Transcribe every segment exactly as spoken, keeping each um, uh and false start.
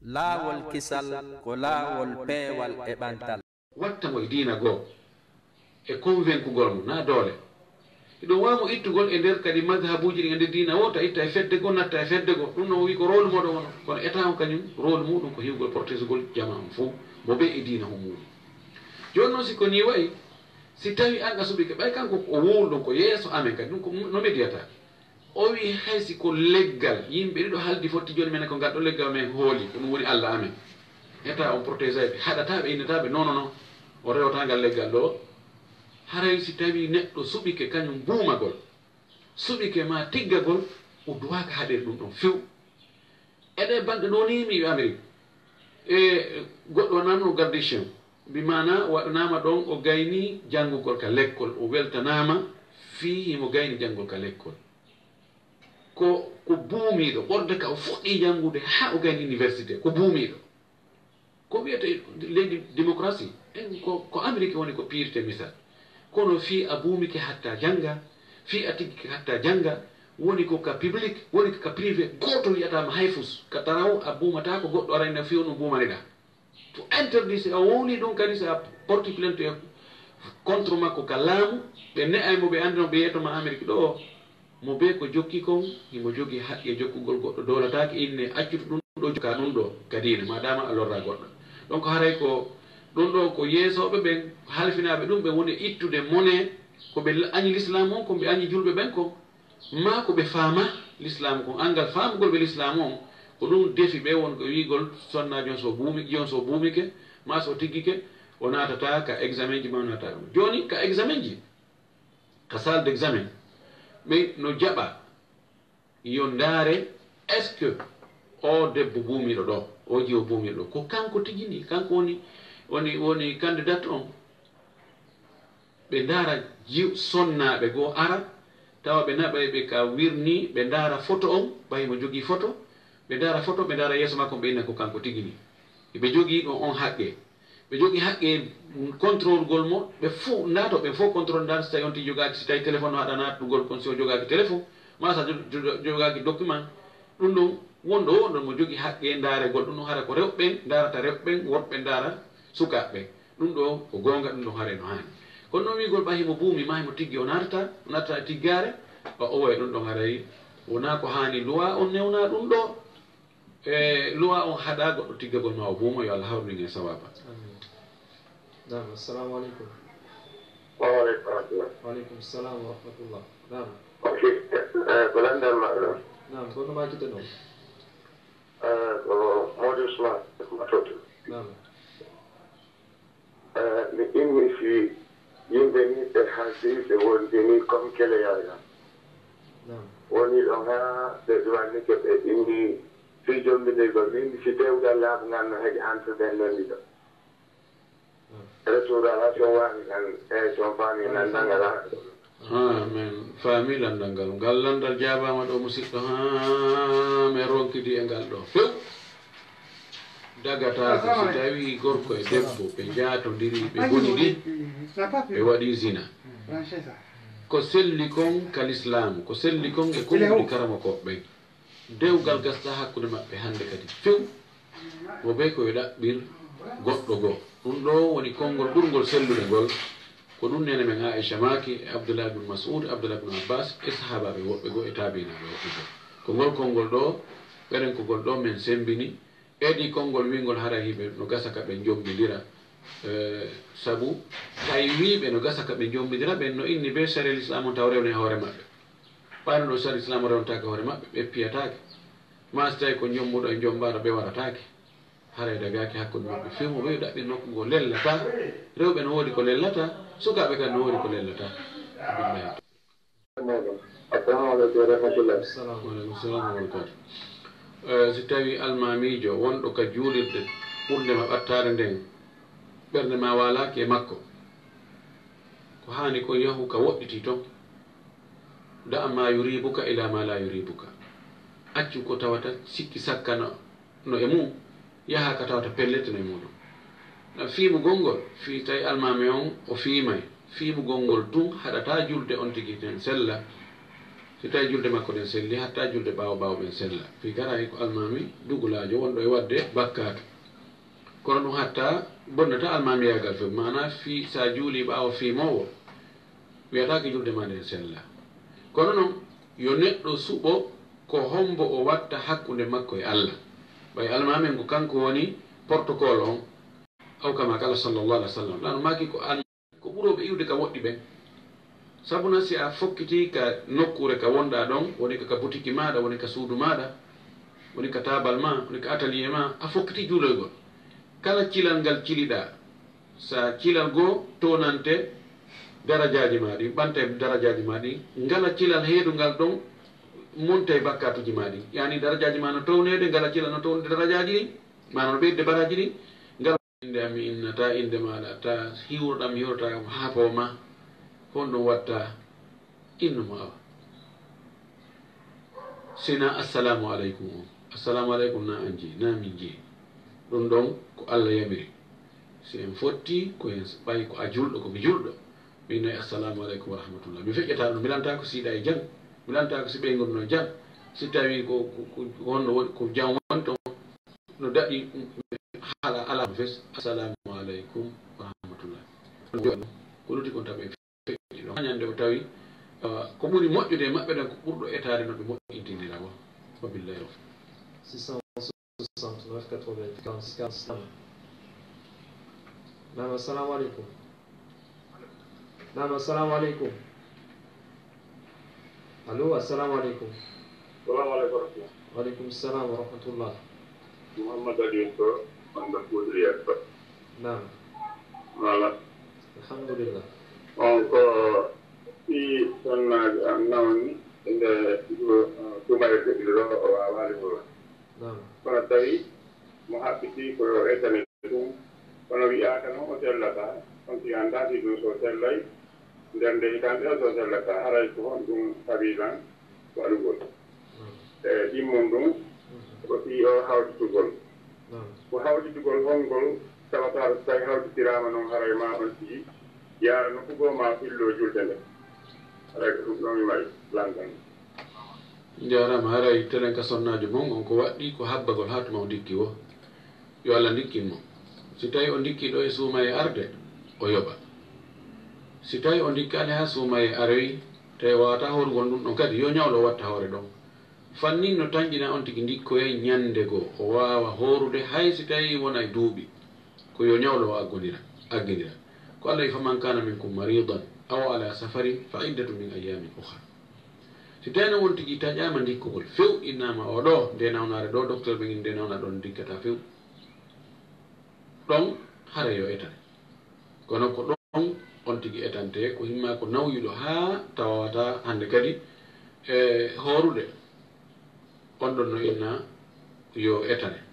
Laawol kisal ko laawol peewal e ɓantal. Watta mo e diina goo, e konvenkugol mo, naa doole. Hiɗon waawi mo ittugol e nder kadi madhabuuji ɗin e nder diina woota, itta e fedde goo, natta e fedde goo. Ɗun non o wi'i ko rôle mooɗon woni. Kono Etat on kañun, rôle muuɗun ko hiwgol, protégegol jamaa on fow, mo bee e diina on muuɗun. Jooni non si ko nii wa'i, si tawii an a suɓike, ɓay kanko o wowluɗon ko yeeso amen kadi, ɗun ko no mi diyata. O wi'i hay si ko leggal, yimɓe ɗiɗo haldi fotti jooni, menen ko ngal ɗoo leggal men hooli, ko ɗun woni Alla amen. Etat on protégay ɓe, haɗataa ɓe, innataa ɓe, non, non, non, o rewataa ngal leggal ɗoo. Haray si tawii neɗɗo suɓike kañun buumagol, suɓike maa tiggagol, o duwaaka haɗeede ɗun ɗon few. E ɗee balɗe ɗoo nii mi wi'i Amerik, e goɗɗo waɗanaama no garde du chien, bi maanaa waɗanaama ɗon o gaynii janngugol ka lekkol, o weltanaama fii himo gaynii janngugol ka lekkol. Ko, ko buumiiɗo, ɓorde ka o fuɗɗii janngude haa o gaynii université, ko buumiiɗo. Ko wi'etee leydi démocratie, en ko, ko Amerik woni ko piirtee misal. Kono fii a buumike hatta jannga, fii a tiggike hatta jannga, woni ko ka public, woni ko ka privé, gooto wi'ataa ma hay fus. Ka taraw a buumataako, goɗɗo aray na fii on ɗun buumaniɗaa. To interdit, si a wowlii ɗun kadi, si a porti plainte e contre makko ka laamu, ɓe ne'ay mo, ɓe anndino, ɓe yeeto ma Amerik ɗoo, mo bee ko jokki kon, himo jogii haqqe jokkugol goɗɗo doolataake inne accutu ɗun ɗoo jokka ɗun ɗoo ka diina, maadaama a lorraa goɗɗo. Donc haray ko ɗun ɗoo ko yeesooɓe ɓen, halfinaaɓe ɗun ɓen woni e ittude monnaie, ko ɓe añi lislaamu on, ko ɓe añi julɓe ɓen kon. Maa ko ɓe faamaa lislaamu kon, anngal faamugol ɓe lislaamu on, ko ɗun defi ɓe won ko wi'ugol sonnaajo on so buumi, ƴi'on so buumike, maa so tiggike, o naatataa ka examenji, maa o naatataa ɗun. Jooni ka examenji, ka salle d'examen, ɓe no jaɓa yo ndaare est-ce que oo debbo buumiiɗo ɗoo, oo jiwo buumiiɗo ɗoo, ko kanko tigi nii, kanko woni, woni, woni candidate on. Ɓe ndaara jiw-, sonnaaɓe goo ara, tawa ɓe naɓay ɓe ka wirnii, ɓe ndaara foto on, ɓay himo jogii foto, ɓe ndaara foto, ɓe ndaara yeeso makko, ɓe inna ko kanko tigi nii. Ɓe jogii ɗon on haqqee. Ɓe jogii haqqee contrôlegol mo, ɓe fow ndaato, ɓe fow contrôle ndaata si tawii on tigi jogaaki, si tawii téléphone no haɗa naatugol kon, si o jogaaki téléphone, maa si a jo-, jo-, jogaaki document, ɗun ɗon wonɗo woo ɗon mo jogii haqqee ndaaregol ɗun ɗon, hara ko rewɓe ɓen ndaarata rewɓe ɓen, worɓe ndaara sukaaɓe ɓen. Ɗun ɗoo ko goonga, ɗun ɗon haray no haani. Kono non wi'ugol ɓay himo buumi maa himo tiggi, o naatataa, o naatataa e tiggaare, o, o waye ɗun ɗon haray wonaa ko haani. Luwaa on newnaa ɗun ɗoo. E luwaa on haɗaa goɗɗo tiggagol maa o buuma, yo Alla hawru en e sawaaba. Amiin. Naam, assalamu aleykum. Wa aleykum salam. Wa aleykum salam wa rahmatullah. Naam. Ok. Eh, ko lanndal maɗa ɗon. Naam, ko honno maa kiɗɗa ɗon? Eh, ko Mody Ousmane, ko Matoto. Naam. Eh, mi inni fii yimɓe ni ɓe haldi, ɓe wondi ni comme Kele Yahya. Naam. Woni ɗon haa ɓe ɗuwannike ɓe inni fii jombinirgol min si dewgal laaɓungal no heƴa entre ɓen non ɗiɗo. Retour ala si on waawi nan, eeyi si on faami lanndal ngal haa ɗo. Haa men faami lanndal ngal. Ngal lanndal jaabaama ɗo musiɗɗo, haa men ronkidi e ngal ɗo few. Dagataako si tawii gorko e debbo ɓe njaatondiri, ɓe bonidi, ɓe waɗi zina. Ko selli kon ka lislaamu, ko selli kon e konguɗi karamokooɓe ɓen. Dewgal gasata hakkunde maɓɓe hannde kadi few. Mo bee ko yo ɗaɓɓir goɗɗo goo. Ɗun ɗoo woni konngol ɓurngol sellude ngol. Ko ɗun neene men Aisha maaki, e Abdullah ibn Mas'ud, Abdullah ibn Abbas, e sahaabaaɓe woɓɓe goo, e taabi'inaaɓe woɓɓe goo. Ko ngol konngol ɗoo, ɓerenkugol ɗoo men semmbini, edi konngol wi'ngol haray hiɓe no gasa ka ɓe njombindira. Eh, sabu hay wi'ɓe no gasa ka ɓe njombindira ɓen no inni bee sariya lislaamu on taw rewna e hoore maɓɓe. Ɓayno ɗoo sariya lislaamu rewntaake hoore maɓɓe, ɓe piyataake. Maa si tawii ko njombuɗo e njombaaɗo ɓe warataake. Haray dagaaki hakkunde maɓɓe few, mo ɓe ɗaɓɓir nokku ngo lellataa. Rewɓe no woodi ko lellataa, sukaaɓe kadi no woodi ko lellataa. Billahi. Assalamu aleykum wa rahmatullah. Salam. Wa aleykum salam wa barakatuh. Eh, si tawii almaamiijo wonɗo ka juulirde ɓurnde ma ɓattaare nden, ɓernde ma waalaaki e makko, ko haani kon yahu ka woɗɗitii ton. Da' ma yuribuka ila ma la yuribuka. Accu ko tawata sikki sakkano no e mum, yaha ka tawata pellet no e muɗum. Ngam fiimugol ngol, fii tawi almaami on o fiimay, fiimugol ngol tun haɗataa julde on tigi nden sella. Si tawi julde makko ɗen selli, hatta julde ɓaawo ɓaawo ɓen sella. Fii garay ko almaami dugulaajo wonɗo e waɗde bakkaatu. Kono ɗum hatta bonnata almaamiyaagal few. Maanaa fii sa juuli ɓaawo fiimoowo, wiyataake julde maa nden sella. Kono non, yo neɗɗo suɓo ko hombo o watta hakkunde makko e Allah. Ɓay almaamen ko kanko woni protocole on, aw kama qala sallallahu alaihi wasallam. Ɗan maaki ko al-, ko ɓurooɓe iwde ka woɗɗi ɓen. Sabuna si a fokkitii ka nokkuure ka wonɗaa ɗon, woni ka, ka butiki maaɗa, woni ka suudu maaɗa, woni ka taabal maa, woni ka atelier maa, a fokkitii juuloygol. Kala cilal ngal ciliɗaa, sa cilal goo townante darajaaji maa ɗin, ɓantay darajaaji maa ɗin, ngala cilal heedungal ɗon montay bakkaatuji maa ɗin. Yaani darajaaji maa no towneede, ngala cilal no townude darajaaji ɗin, maanaa no ɓeydude baraaji ɗin, ngala innde am mi innata, innde maaɗa, ta hiwroɗaa mi hiwrata kam haapoo ma, honɗum watta? Innu mo awa. Sina assalamu aleykum on. Assalamu aleykum na an jeyi, na min jeyi. Ɗum ɗon ko Allah yamiri. Si en fotti, ko en ɓay ko a julɗo, ko mi julɗo. Mi innay assalamu aleykum wa rahmatullah. Mi feƴƴata ɗum, mi lantaa ko si hiɗa e jam. Mi lantaa ko si ɓeyngu no e jam. Si tawi ko, ko, ko, ko honno woni, ko jam woni ton, no daɗi, haala alaa no fes. Assalamu aleykum wa rahmatullah. Ko lutti kon taɓe feƴƴi ɗon. Ñande o tawi, ah, ko ɓuri moƴƴude e maɓɓe ɗen ko ɓurɗo etaade no ɓe moƴƴintinira o. Wabillahi tawfiq. Six cent soixante-neuf quatre-vingts quarante-six quarante-six. Naam, assalamu aleykum. Naam, assalamu aleykum. Allo, assalamu aleykum. Salamu aleykum wa rahmatullah. Wa aleykum salam wa rahmatullah. Mouhammad Aliou Sow, wonde Poudrière Sow. Naam. Voilà. Alhamdulillah. On ko si sonnaajo am nawni nde ndu, uh, sumayee feƴƴi ɗo, o waawaali wuro. Naam. Kono tawi mo haɓɓiti ko yo etane ɗum. Kono wiyaaka noon o sellataa. On si anndaa si ɗum so sellay, nder nde hitaande o so sellataa. Haray ko honɗum sabilan waɗugol? E ɗimmum ɗum, ko fii o hawtitugol. Ko hawtitugol honngol tawata so tawi hawtitiraama noon, haray ma on tigi yaara nokku goo ma fillo julde nde. Haray ko ɗum ɗon mi mari lanndal. Njaaraama, haray telen ka sonnaajo mon on ko waɗɗii ko habbagol haa tuma o ndikki woo. Yo Allah ndikkin mo. Si tawi o ndikki ɗo e suumayee arde, o yoɓa. Si tawi o ndikkaali haa suumayee aroyi, tawi o waawataa hoorugol ɗum ɗon kadi, yo ñawlo o watta hoore ɗon. Fannin no tanƴina on tigi ndikkoyay ñande goo, o waawa hoorude hay si tawi wonay duuɓi. Ko yo ñawlo o aggonira, agginira. Ko Allah wi, "Faman kana minkum maridan aw ala safarin fa iddatun min ayyamin ukhar." Si tawi no on tigi taƴaama ndikkugol few, innaama o ɗo, nde nawnaare ɗo, docteur ɓe ngi nde nawna ɗon ndikkata few. Ɗon, hara yo etane. Kono ko ɗon on tigi etante, ko himma ko nawyuɗo haa tawata hannde kadi e hoorude. On ɗon no inna yo etane.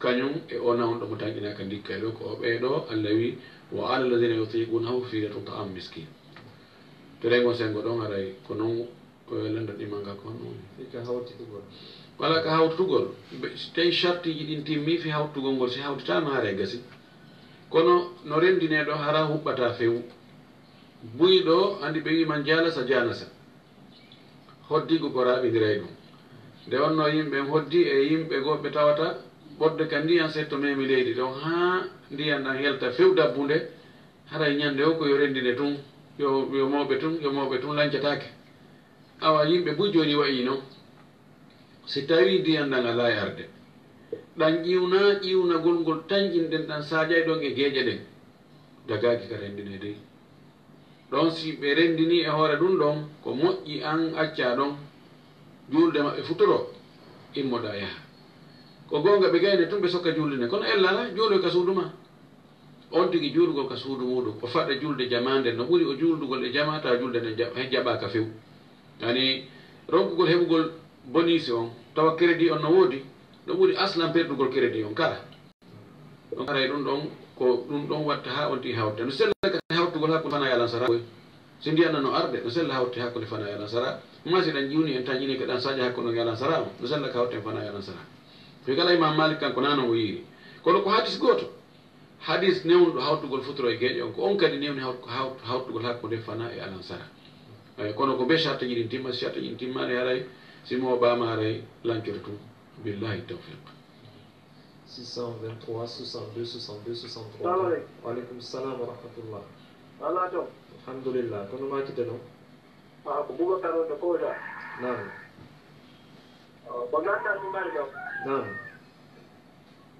Kañum e o nawnuɗo mo tanƴinaa ka ndikka e ɗo, ko o ɓee ɗo Allah wi, "Wa ala alladhina yutiqunahu fidyatun ta'amu miskin." To rengo sengo ɗon haray ko non, o landa ɗi manga ko non. Fii ka hawtitugol. Wala ka hawtitugol. Be, si tawi shartiji ɗin timmi fi hawtitugol ngol, si hawtitaama haray gasi. Kono no rendine ɗo hara huɓɓata few. Buyɗo, andi ɓe wi man jalasa janasa. Hoddigu ko raaɓindiray ɗum. Nde wonno yimɓe en hoddi e yimɓe goo ɓe tawata ɓodde ka ndiyan setto memi leydi ɗon haa ndiyan ɗan helta few dabbunde, haray ñande o ko yo rendine tun, yo, yo mooɓe tun, yo mooɓe tun lancataake. Awa yimɓe buy jooni wayi non. Si tawi ndiyan ɗan alaa e arde, ɗan ƴiwna, ƴiwnagol ngol tanƴinɗen ɗan saaƴay ɗon e geeƴe ɗen, dagaaki ka rendine dey. Ɗon si ɓe renndinii e hoore ɗum ɗon, ko moƴƴi an accaa ɗon, juulde maɓɓe futoro, immoɗaa yaha. Ko goonga ɓe gayne tun ɓe sokka juulde nden, kono ella alaa, juuloy ka suudu maa. On tigi juulugol ka suudu muuɗum, o faɗa juulde jamaa nden no ɓuri o juuldugol e jamaa tawa juulde nden jaɓ-, jaɓaaka few. Yani, ronkugol heɓugol bonisi on, tawa crédit on no woodi, no ɓuri aslan perdugol crédit on kala. Ɗum haray ɗum ɗon ko ɗum ɗon watta haa on tigi hawta. No sella ka hawtugol hakkunde fana e alansara koy. Si ndiyan no arde, no sella hawti hakkunde fana e alansara. Amma si ɗan ƴiwni en tan ƴini ka ɗan saaƴa hakkunde on e alansara on. No sella ka hawti en fana e alansara. Ko kala Imam Malik kanko nano o yiiri. Kono ko hadis gooto. Hadis newnuɗo hawtugol futuro e geeƴe on, ko on kadi newni hawt-, hawt-, hawtugol hakkunde fana e alansara. Eyi, kono ko bee sartaji ɗin timma, si sartaji ɗin timmaani haray, si mooɓaama haray, lancoto tun. Billahi tawfiq. Six cent vingt-trois, soixante-deux, soixante-deux, soixante-trois. Salamu aleykum. Wa aleykum salam wa rahmatullah. Ala toon. Alhamdulillah. Kono ma kiɗɗo ɗon? Ah, ko Boubacar wonde Kowda. Naam. Ko gandal mi mari ɗo. Naam.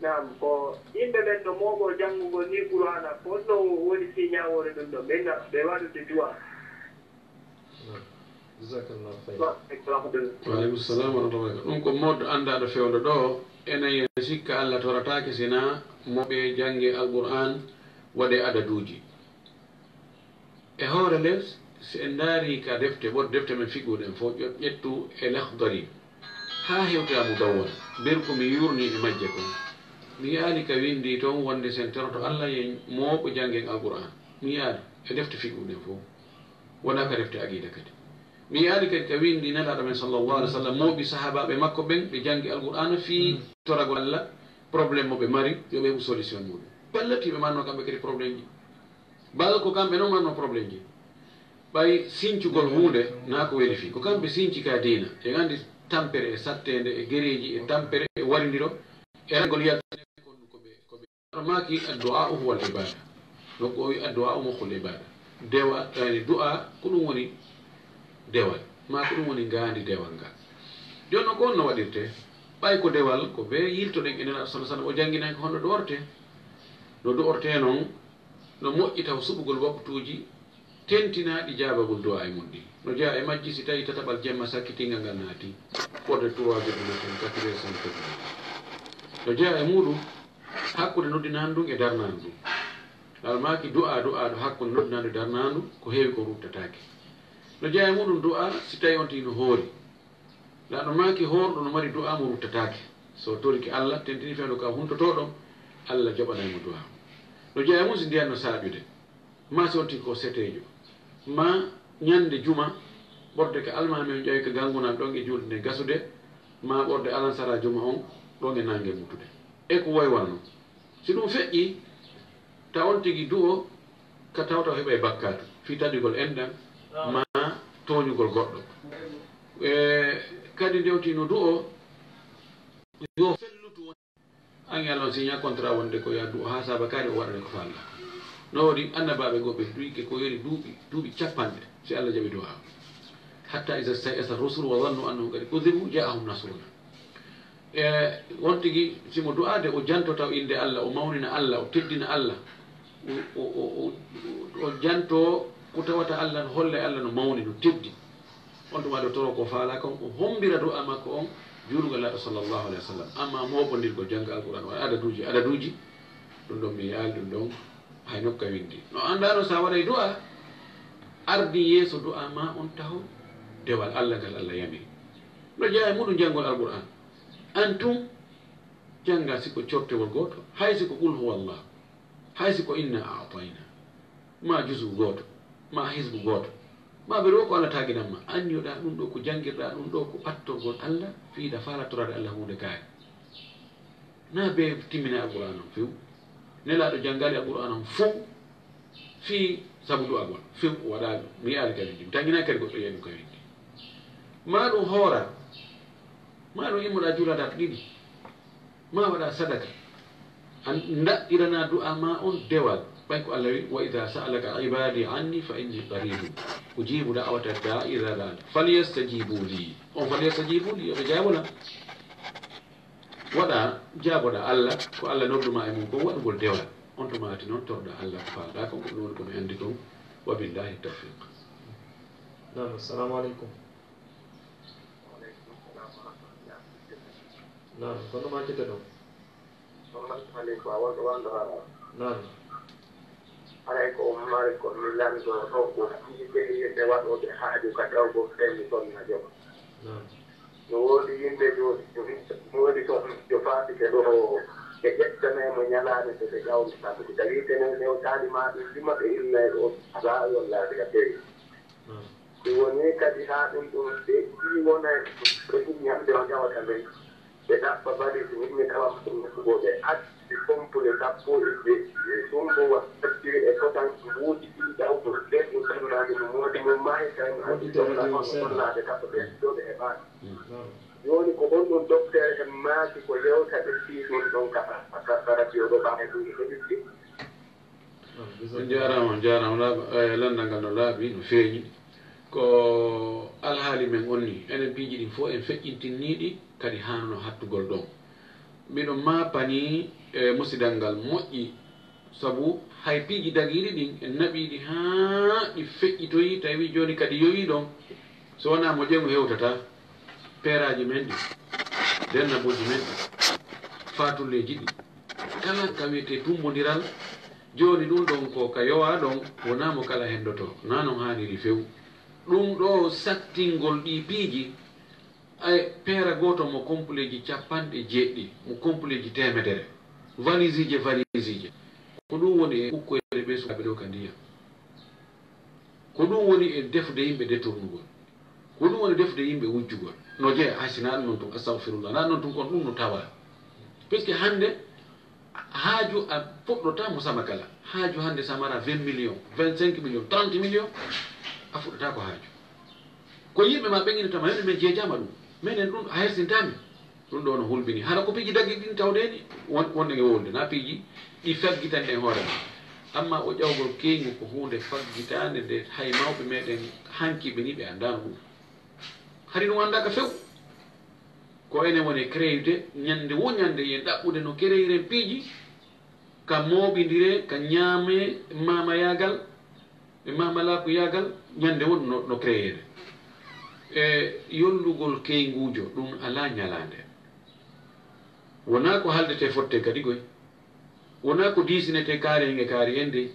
Naam, ko yimɓe ɓen no mooɓo janngugol ni Qur'aana, ko honno woni fii ñaawoore ɗum ɗo? Ɓen na ɓe waɗude du'a. Naam. Jazakallahu khayran. Wa aleykum salam. Wa aleykum salam wa rahmatullahi. Ɗum ko mood anndaaɗo fewndo ɗo, enen en sikka Allah torataake sina mooɓe jannge Alqur'aan waɗe adaduuji. E hoore nden, si en ndaarii ka defte, woɗ defte men fiqhu ɗen fof, ƴo- ƴettu e Lakhdari, haa hewta Mudawwana, ɓen ko mi yuurnii e majje kon. Mi yi'aali ka winndii ton wonde si en toroto Allah yo en mooɓo janngen Alqur'aan. Mi yi'aali e defte fiqhu ɗen fof. Wonaa ka defte aqiida kadi. Mi yi'aali kadi ka winndii Nelaaɗo men sallallahu alaihi wasallam mooɓi sahaabaaɓe makko ɓen, ɓe janngi Alqur'aana fii toragol Allah, problème mo ɓe mari, yo ɓe heɓu solution muuɗum. Pellet, hiɓe marno kamɓe kadi problème ji. Bal ko kamɓe non marno problème ji. Ɓay sincugol huunde, naa ko weli fii. Ko kamɓe sinci ka diina. En anndi tampere e satteende e gereeji e tampere e warindiro e ragol yaltane ko ɓe, ko ɓe. Maaki addu'a huwa al ibada. Donc o wi addu'a mukhul ibada. Dewa, yani du'a ko ɗum woni dewal. Ma ko ɗum woni ngaandi dewal ngal. Jooni noon ko honno waɗirtee? Ɓay ko dewal, ko bee yiltoɗen e Nelaaɗo sallallahu alaihi wasallam, o jannginay ko honno du'ortee. No du'ortee noon, no moƴƴi taw suɓugol waktuuji tentinaaɗi jaabagol du'a e mum ɗin. No jeyaa e majji si tawii tataɓal jemma sakkitiingal ngal naatii, ɓurde trois heures du matin, quatre heures, cinq heures du matin. No jeyaa e muuɗum hakkunde noddinaandu ndun e darnaandu ndun. Laawol maaki du'a, du'aaɗo hakkunde noddinaandu e darnaandu, ko heewi ko ruttataake. No jeyaa e muuɗum du'a si tawii on tigi no hoori. Laawol maaki hoorɗo no mari du'a mo ruttataake. Si o torike Allah, tentini fewndo ka huntotoo ɗon, Allah joɓanay mo du'a. No jeyaa e mum si ndiyan no saaƴude. Ma si on tigi ko seteejo. Ma ñande juma, ɓorde ka almaami on ƴawi ka gangunal ɗon e julde nden gasude, ma ɓorde alansara juma on ɗon e nange mutude. E ko way wano. Si ɗum feƴƴii, ta on tigi du'o ka tawta o heɓay bakkaatu, fii taƴugol enɗan, ma tooñugol goɗɗo. E kadi nde on tigi no du'o, yo fellutu won. An e Allah on signa contrat wonde ko yo a du'o haa saabakaari o waɗane ko faalɗaa kon. No woodi annabaaɓe goo ɓe duyke ko yoni duuɓi, duuɓi cappanɗe si Allah jaɓi du'aa on. Hatta iza stay'asa rusulu wa zannu annahum qad kuzibu ja'ahum nasruna. E on tigi si mo du'aade o janto taw innde Allah, o mawnina Allah, o teddina Allah, o, o, o, o, o janto ko tawata Allah no holla e Allah no mawni, no teddi. On tuma ɗo toro ko faalaa kon, o hommbira du'a makko on juulugol Nelaaɗo sallallahu alaihi wasallam. Amma mooɓondirgol jannga Alqur'aan waɗa adaduuji, adaduuji, ɗum ɗon mi yi'aali ɗum ɗon hay nokka winndi. No anndaa no sa waɗay du'a, ardin yeeso du'a ma on taho dewal Allah ngal Allah yamiri. No jeyaa e muuɗum janngol Alqur'aan. An tun jannga si ko cortewol gooto, hay si ko qul huwallah, hay si ko inna a'tayna, ma juzu gooto, ma hizbu gooto, ma ɓe ɗo ko Allah taaginamma, anndiyoɗaa ɗum ɗo ko janngirɗaa ɗum ɗo ko ɓattorgol Allah, fii hiɗa faala toraade Allah huunde kaari. Na be timmina Alqur'aan on few. Nelaaɗo janngaali Alqur'aan on fow fii sabu du'agol. Few o waɗaali ɗum. Mi yi'aali ka winndi. Mi tannginaaki kadi goɗɗo yi'ay ɗum ka winndi. Ma ɗum hoora. Ma ɗum immoɗaa juula darɗe ɗiɗi. Ma waɗaa sadaka. A ndaɗɗiranaa du'a ma on dewal. Ɓay ko Allah wi, "Wa idha sa'alaka ibadi anni fa inni qaribun. Ujibu da'wata da'i idha da'an. Falyastajibu li." On falyastajibu li, yo ɓe jaabo lan. Waɗa, jaaboɗaa Allah, ko Allah noddumaa e mum kon waɗugol dewal. On tuma tigi non torɗaa Allah ko faalɗaa kon, ko ɗum woni ko mi anndi kon. Wa billahi tawfiq. Naam, assalamu aleykum. Naam, kono ma kiɗɗo ɗon? Assalamu aleykum, a wonɗo wonɗo hara. Naam. Haray ko mari ko mi lanndo ɗo ko yimɓe yimɓe waɗooɓe haaju ka tawgo ɓen mi sonna jogo. Naam. No woodi yimɓe jooɗi, no woodi ko jo faasike ɗo ɓe ƴettanay mo ñalaande ɓe ɓe ƴawni sabu. Tawi tenen newtaali ma ɗum juma ɓe innay ɗo zaawol laaɓi ka pewi. Naam. Ɗum woni kadi haa ɗum ɗum ɓe ɗi wonay ɓe ɗum ñande o ƴawata nden. Ɓe ɗaɓɓa bali ɗum inni tawa ɗum ko ɓe acci Kompule sappo e jeeɗiɗi. E ɗum ɗo waɗtiri e potan mbuuɗi ɗiɗi ɗawto ɓen ɗum ɗonnaade no moodi mum maahi kayno addi sohla kono ɗonnaade tato ɓen ɗon e ɓaani. Jooni ko honɗum dokteer en maaki ko yewta ɓe fii ɗum ɗon ka radio ɗo ɓaani ɗum e ɓiɗɗi? On jaaraama, on jaaraama. Laaɓa- eh, lanndal ngal no laaɓi, no feeñi. Ko alhaali men on ni, enen piiji ɗin fof en feƴƴintinniiɗi, kadi haanano hattugol ɗon. Miɗo maapani e musidal ngal moƴƴi, sabu hay piiji dagiiɗi ɗin en naɓiiɗi haa ɗi feƴƴitoyi, tawi jooni kadi yowii ɗon. So wonaa mo ƴeeŋu hewtata, peeraaji men ɗi, dennabuuji men ɗi, faatulleeji ɗi, kala ka wiyetee tummbondiral, jooni ɗum ɗon ko ka yowaa ɗon, wonaa mo kala henndotoo, naa non haaniri few. Ɗum ɗoo sattingol ɗii piiji, ay peera gooto mo kompuleeji cappanɗe jeeɗiɗi, mo kompuleeji teemedere, valisiije valisiije, ko ɗum woni e ukkoyre ɓee sukaaɓe ɗoo ka ndiyam. Ko ɗum woni e defude yimɓe detournugol. Ko ɗum woni defude yimɓe wujjugol. No jeya, hay si naa ɗum non tun, astahfirullah, naa ɗum non tun kon ɗum no tawa. Puisque hannde haaju a fuɗɗotaa mo sama kala. Haaju hannde samara vingt millions, vingt cinq millions, trente millions, a fuɗɗotaa ko haaju. Ko yimɓe ma ɓen ina tama, yoni men jeejaama ɗum. Menen ɗum a hersintaa men. Ɗum ɗoo no hulɓini. Hara ko piiji dagiiɗi ɗin tawdeeni won- wonɗen e wolde, naa piiji ɗi faggitanɗen hoore ma. Amma o ƴawgol keyngu ko huunde faggitaande nde hay mawɓe meɗen hankiɓe ni ɓe anndaano ɗum. Hari ɗum anndaaka few. Ko enen woni e créyude ñannde wo ñannde yen ɗaɓɓude no kereyiren piiji ka mooɓindire, ka ñaame maamayaagal, e maamalaaku yaagal, ñannde won no, no créeede. E yollugol keynguujo, ɗum alaa ñalaande. Wonaa ko haaldetee fottee kadi goy. Wonaa ko diisinetee kaari en e kaari en dey.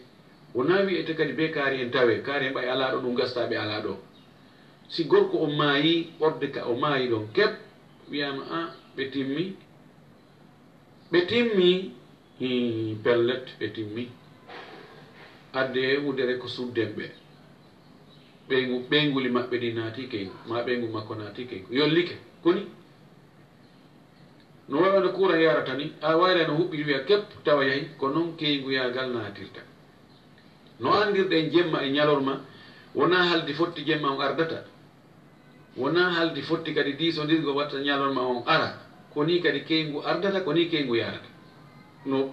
Wonaa wiyetee kadi bee kaari en tawee, kaari en ɓay alaa ɗo, ɗum gastaa ɓe alaa ɗo. Si gorko o maayii, ɓorde ka o maayi ɗon kep, wiyaama a ɓe timmi. Ɓe timmi, hii, pellet, ɓe timmi. Addee wudere ko sudden ɓe. Ɓeyngu, ɓeynguli maɓɓe ɗi naati keyngu, maa ɓeyngu makko naati keyngu. Yollike, koni? No wayi wano kuuran yarata ni, a wayray no huɓɓi wiya kep, tawa yahi, ko non keynguyaagal naatirta. No anndirɗen jemma e ñalorma, wonaa haldi fotti jemma on ardata. Wonaa haldi fotti kadi diisondirgo watta ñalorma on ara. Ko nii kadi keyngu ardata, ko nii keyngu yaarata. No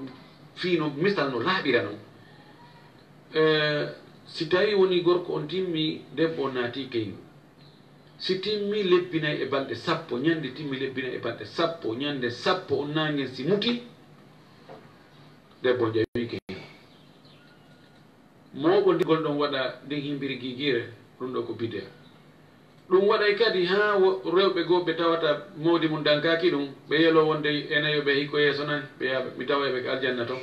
fii no misal no laaɓira non. Eh, si tawii wonii gorko on timmi, debbo on naati keyngu. Si timmi lebbi nay e balɗe sappo, ñande timmi lebbi nay e balɗe sappo, ñande sappo on naangen si muti, debbo on ƴawi keyngu. Mooɓondirgol ɗon waɗa ndin himbiri giigiire, ɗum ɗoo ko bidi'a. Ɗum waɗay kadi haa wo- rewɓe goo ɓe tawata moodi mum dankaaki ɗum, ɓe yeloo wonde ena yo ɓe hikko yeeso nan, ɓe yaha mi tawoya ɓe ka aljanna ton.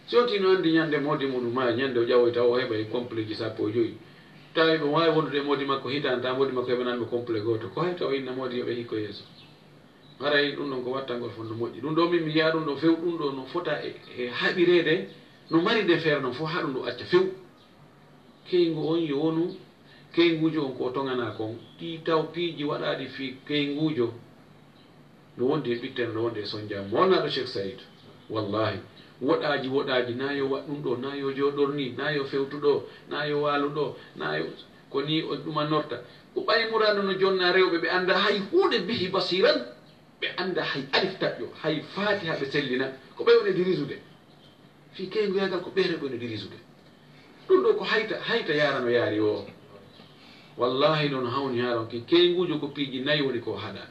Si on tino anndi ñande moodi muɗum maayi, ñande o ƴawoyta o heɓay compleeji sappo e joyi. Tawi ɓe waawi wondude e moodi makko hitaande, tawa moodi makko heɓanano ɓe complet gooto. Ko hay tawa inna moodi yo ɓe hikko yeeso. Haray ɗum ɗon ko wattangol fof no moƴƴi. Ɗum ɗoo min mi yi'aa ɗum ɗoo few, ɗum ɗoo no fota e, e haɓireede, no mari nde feere noon fof haa ɗum ɗoo acca few. Keyngu on yo wonu, keynguujo on ko o toŋanaa kon, ɗii taw piiji waɗaaɗi fii keynguujo, no wondi e ɓitte, no wondi e sonjaa mo wonaaɗo Cheikh Saïd. Wallaahi, woɗaaji, woɗaaji, naa yo waɗ ɗum ɗoo, naa yo jooɗor nii, naa yo fewtu ɗoo, naa yo waalu ɗoo, naa yo, ko nii o ɗumanorta. Ko ɓay muraadu no jonna rewɓe ɓe anndaa hay huunde bihi basiran, ɓe anndaa hay alif taƴƴo, hay faatiha ɓe sellina, ko ɓe woni dirisude. Fii keynguyagal ko ɓeere ɓe woni dirisude. Ɗum ɗoo ko hayta, hayta yaara no yaari o. Wallaahi noon hawni haa ronki keynguujo ko piiji nayi woni ko haɗa.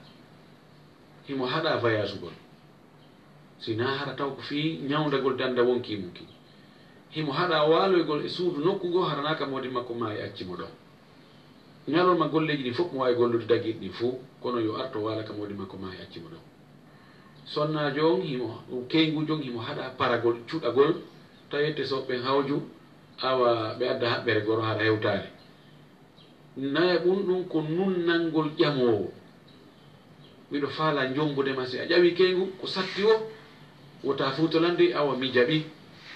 Himo haɗa vayasugol. Si naa hara taw ko fii ñawndagol dannda wonki mum ki. Himo haɗa waaloygol e suudu nokku goo hara naa ka moodi makko maayi acci mo ɗon. Ñalorma golleeji ɗin fof mo waawi gollude dagiiɗi ɗin fof, kono yo arto waala ka moodi makko maayi acci mo ɗon. Sonnaajo on himo, keynguujo on himo haɗa paragol, cuɗagol, tawete so ɓen hawju, awa ɓe adda haɓɓere goro hara hewtaali. Nayaɓun ɗum ko nunnangol ƴamoowo. Miɗo faalaa jommbude ma si a ƴawi keyngu ko satti o, wota fuutolande awa mi jaɓi.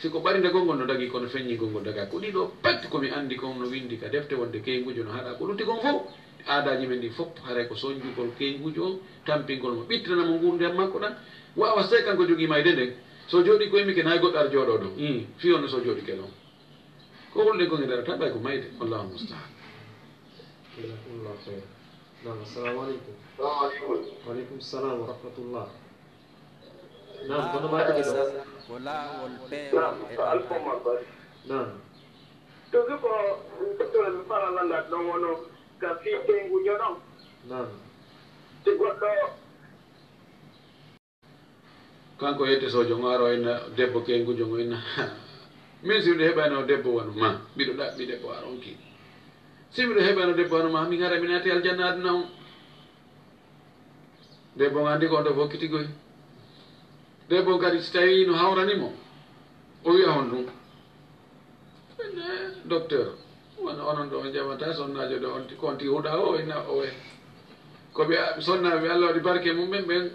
Si ko ɓarindagol ngol no dagii kono feññingol ngol dagaa. Ko ɗii ɗoo pet ko mi anndi kon no winndi ka defte wonde keynguujo no haɗa ko lutti kon fow. Aadaaji men ɗin fof haray ko sonjugol keynguujo on, tampingol mo, ɓittinana mo nguurndam makko ɗan, waawa sey kanko jogii mayde nden. So jooɗi koye mike, nayi goɗɗo ara jooɗo ɗo. Mm. Fii on so jooɗi ke ɗon. Ko hulɗen ko nge darata, ɓay ko mayde. Wallahu musta'an. Jazakumullahu khairan. Naam, assalamu alaikum. Wa alaikum salam wa rahmatullah. Naam, kono ma tigi ɗo. Ko laawol peewol e alfoma bari. Naam. Toujours ko docteur mi fara landat ɗon wono ka fii tengujo ɗon. Naam. Si goɗɗo Kanko yette sojo ngo aro inna debbo kengujo ngo inna min si miɗo heɓano debbo wano ma miɗo ɗaɓɓi debbo aronki si miɗo heɓano debbo wano ma min hara mi naati aljanna aduna on. Debbo on andi ko on ɗo fokkiti goy. Debbo on kadi si tawi no hawrani mo o wiya hon ɗum. Docteur, wano onon ɗo on jamata sonnajo ɗo on ko on ti huɗa o ina o e ko ɓe sonnaaɓe Allah waɗi barke mum ɓen ɓen.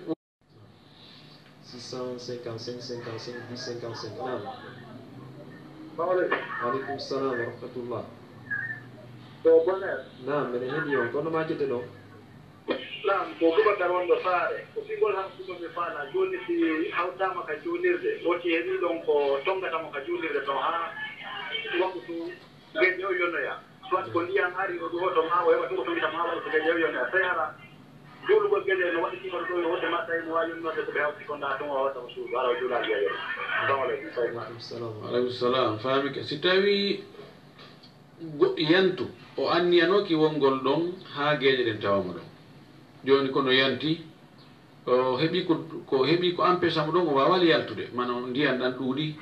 Six cent cinquante-cinq cinquante-cinq dix cinquante-cinq. Naam. Wa alaikum salam wa rahmatullah. Naam, mene heɗi on kono ma jidde ɗon. Naam, ko Bubakar wonɗo Saare. Ko fingol han kuɓo mi faala jooni si hawtaama ka juulirde, woti heɓi ɗon ko tongata mo ka juulirde ton haa wakutu geƴe o yonoya. Soit ko ndiyan ari o ɗuhoto ma o heɓa ɗum o tongita ma wakutu geƴe o yonoya. Sey hara juulugol geƴe no waɗi timoro ɗo yo wonde ma tawi mo waawi yonnoode ko ɓe hawti ko ndaa ton o hawta o suudu hara o juulaa geƴe. Assalamu aleykum. Aleykum salam. Faamike. Si tawii goɗɗo yantu o anniyanooki wonngol ɗon haa geeƴe ɗen tawa mo ɗon. Jooni ko no yanti o heɓi ko ko heɓi ko ampesa mo ɗon o waawali yaltude mana ndiyan ɗan ɗuuɗi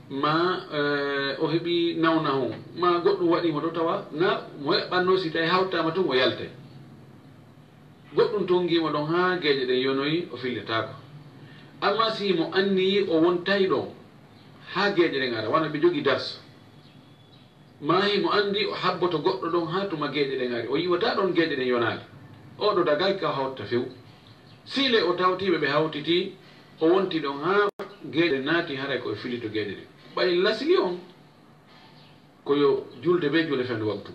ma o heɓi nawnahu ma goɗɗum waɗi mo ɗo tawa na mo eɓɓanno si tawi hawtama tun o yaltay. Goɗɗum tongii mo ɗon haa geeƴe ɗen yonoyi o filletaako. Amma si mo anniyi o wontay ɗon haa geeƴe ɗen ara wano ɓe jogi darsu. Maa himo anndi o habboto goɗɗo ɗon haa tuma geeƴe ɗen ari, o yi'otaa ɗon geeƴe ɗen yonaali. Oo ɗo dagay ka hawtta few. Sii le o tawtii ɓe ɓe hawtitii, o wonti ɗon haa geeƴe ɗen naati, haray ko e filito geeƴe ɗen. Ɓay lasli on ko yo julde bee juule fendu waktu.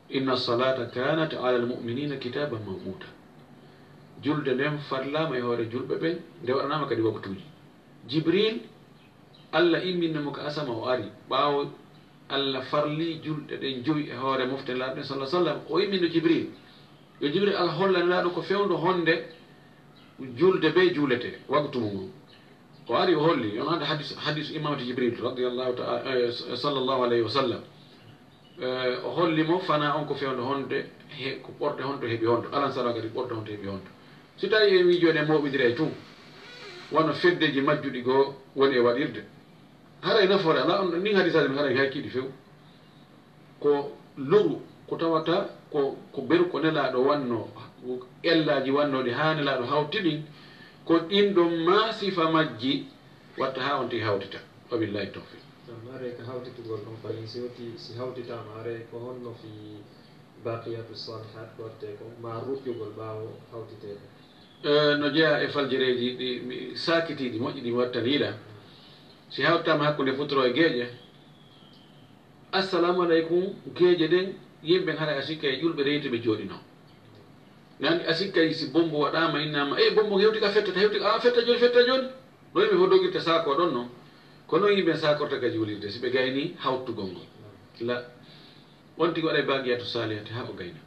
Inna salata kanat ala almuminina kitaban mawquta. Julde nden farlaama e hoore julɓe ɓen, nde waɗanaama kadi waktuuji. Jibril. Allah imminno mo ka asama o ari ɓaawo Allah farli julɗe ɗen jowi e hoore mofte laaɓe ɗen sallah sallam o imminno Jibril yo Jibril Allah holla nelaaɗo ko fewndo honde julde be juulete waktu mum on. O ari o holli on hande hadis hadis imamati Jibril radiyallahu ta'ala sallallahu alayhi wa sallam. O holli mo fana on ko fewndo honde he ko ɓorde honto heɓi honto alan sala kadi ɓorde honto heɓi honto. Si tawi en wi joni en moɓidira e tun wano feddeji majjuɗi goo woni e waɗirde. Haray nafoore alaa on ɗon nin hadisaji men haray hay kiiɗi few. Ko luru ko tawata ko ko beru ko nelaaɗo wanno ellaaji wannooɗi haa nelaaɗo hawti ɗin. Ko ɗin ɗon maa sifa majji watta haa on tigi hawtita. Wabillahi tawfiq. Am haray ka hawtitugol ɗon fayin si woti si hawtitaama haray ko honno fii baqiyatu salihat ko wattee kon maa ruƴƴugol ɓaawo hawtiteede? No jeyaa e faljereeji ɗi mi saakitiiɗi moƴƴi ɗi mi wattaniiɗa. Si hawtaama hakkunde futuro e geeƴe, assalamu aleykum, geeƴe ɗen yimɓe hara a sikka e ƴulɓe reytuɓe jooɗinoo. Nani a sikka si bombo waɗaama innaama e bombo hewti ka fettata hewti a fetta jooni fetta jooni. No yimɓe fof dogirta saakoo ɗon non. Ko non yimɓe saakorta ka juulirde si ɓe gaynii hawtugol ngol. La. On tigi waɗay baaqiyatu saalihati haa o gayna.